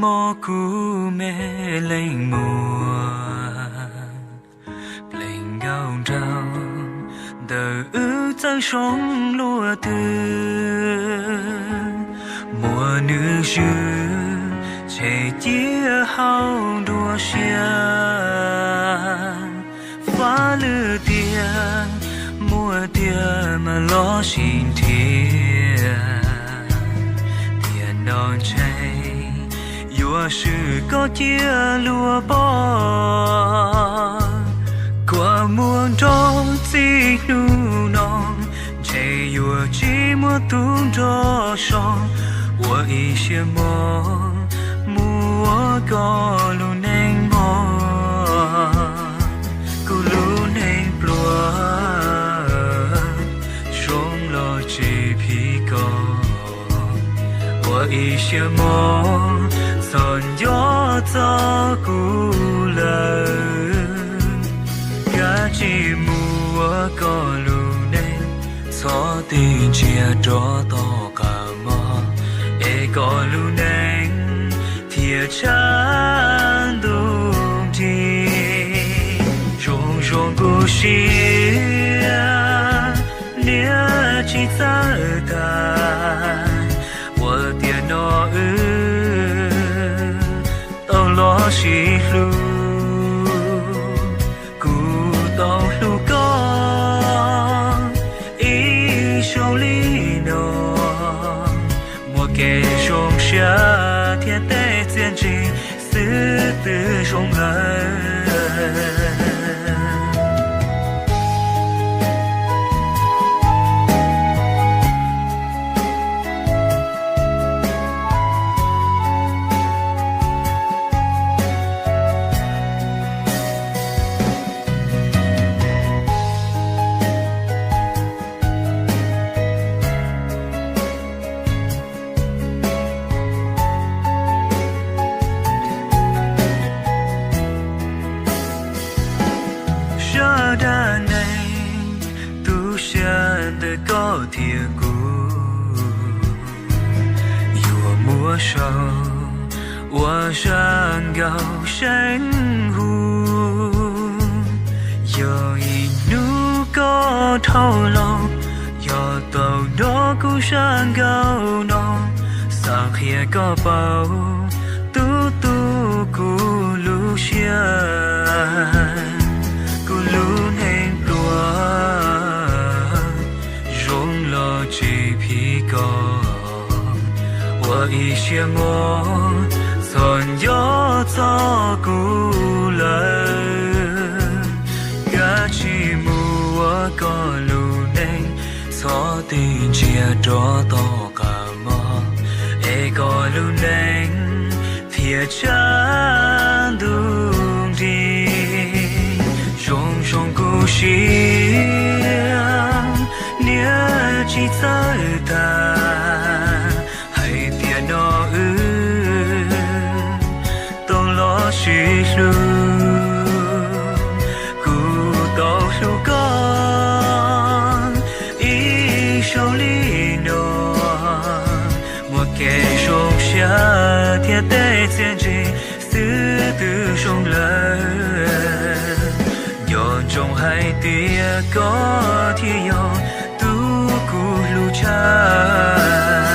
Pom kuv me leej muam pleev nkauj nraug ntawm wb txawj zoo luaj twg, muaj nws zwm tshem cia hauv nruab siab. Faj lwm tiag, muaj tiag mas los sis nrhiav, tiam no ntshe yuav swm koj cia luag pom. Kua muag nrov txij hnub no, ntshe yuav tsis muaj tus nrog so, ua ib siab mog mus ua koj lub neej mog. Kuv lub neej pluag, zoo los tsis phim koj, ua ib siab mog txhob nco txog kuv lawm. Kav tsij mus ua koj lub neej, txhob tig ntsia rov tom qab mog, es koj lub neej thiaj tshav ntuj nrig. Zoo zoo kuv siab, niam tsis txawj tag, ua tiam no wb tau los sib hlub. Kuv tau hlub koj ib zaug li no, muaj kev zoo siab thiab tej txiaj ntsig xwb twb zoo lawm. Zaj dab neeg tu siab ntawm koj thiab kuv yuav muab sau ua zaj nkauj seev huv. Yog ib hnub koj dhau los, yog tau hnov kuv zaj nkauj no, xav qhia koj paub, tub tu kuv lub siab. Kuv lub neej pluag, zoo los tsis phim koj, ua ib siab mog txhob nco txog kuv lawm. Kav tsij mus ua koj lub neej, txhob tig ntsia rov tom qab mog, es koj lub neej thiaj tshav ntuj nrig. Zoo zoo kuv siab, niam tsis txawj tag, hais tias no wb tau los sib hlub. Kuv tau hlub koj ib zaug li no, muaj kev zoo siab thiab tej txiaj ntsig xwb twb zoo lawm. Nco ntsoov hais tias koj thiaj yog tus kuv hlub tshaj.